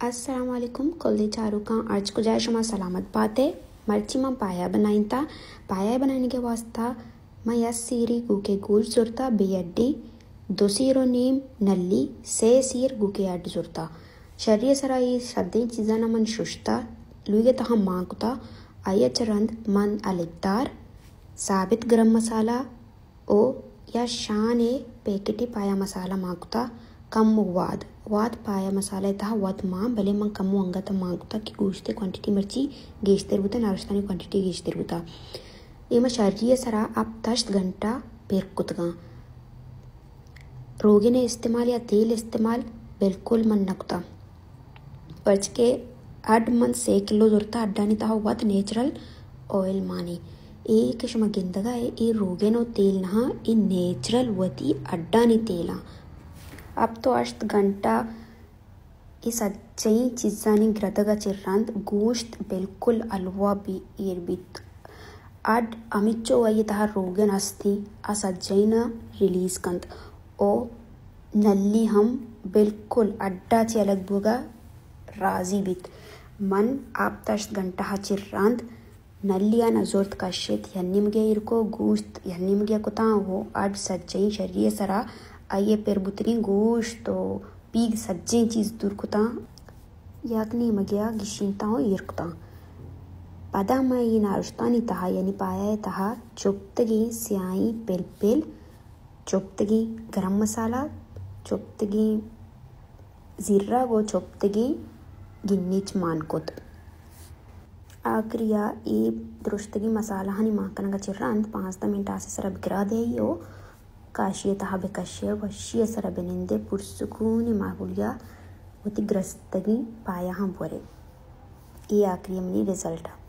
السلام علیکم کلیں چاروکاں، ہرچ کجا شما سلامت باتے۔ مرچی من پایا بنائینتا۔ پایا بنائینگ ءِ واسطہ من یک سیری گوکے گوشت زرتا، بے اڈیں، دو سیر و نیم نلی، سے سیر گوکے اڈ زرتا۔ شری ءِ سرا اے سدیں چیزانا من ششتا، لوگ ءِ تہا مان کتا۔ آئی ءَ چہ رند من الکدار، ثابت گرم مسالہ، او یا شان ءِ پیکٹی پایا مسالہ مان کتا، کم واد۔ واد پایا مسالہ ءِ تہا وت مان، بلے من کمو انگت مان کتا کہ گوشت ءِ کوانٹٹی مرچی گیشتر بوتا، نارشتانی کوانٹٹی گیشتر بوتا۔ اے ما شری ءِ سرا ہپت ہشت گھنٹہ پر کتگاں۔ روگن ءِ استعمال یا تیل استعمال بالکل من نہ کتا۔ پرچکہ اڈ من سے کلو زرتا، اڈانی تہا وت نیچرل آئل مانی۔ اے کہ شما گندگا اے، اے روگن و تیل نہاں، اے نیچرل وتی اڈانی تیلاں۔ ہپت و ہشت گھنٹہ اے سجہیں چیزانی گردگا چہ رند گوشت بالکل حلوا بی ایر بیت۔ اڈ ہمینچو آئی تہا روگن ہستیں، آ سجہینا ریلیز کنت۔ او نلی ہم بالکل اڈا چہ الگ بوگا راضی بیت۔ من ہپت ہشت گھنٹہ چہ رند نلی ءَ نہ زرت، کشت، یک نیمگے ایر کو، گوشت یک نیمگے کتاں و اڈ سجہیں شری ءِ سرا آئی ءِ پر بوتگیں گوشت و پیگ سجہیں چیز دور کتاں، یک نیمگے ءَ گشینتاں و ایر کتاں۔ پدا من اے نارشتانی تہا، یعنی پایا ءِ تہا چپتگیں سیاہیں پلپل، چپتگیں گرم مسالہ، چپتگیں زیرگ و چپتگیں گنیچ مان کت۔ آخری ءَ اے درشتگیں مسالہانی مان کنگ ءَ چہ رند پانزدہ منٹ آس ءِ سرا بگرا دئے و کاشی ءِ تہا بکشے، وشی ءِ سرا بنندے، پرسکونیں ماحولیا وتی گرستگیں پایاہاں بورے۔ اے آخری منی رزلٹ ءَ۔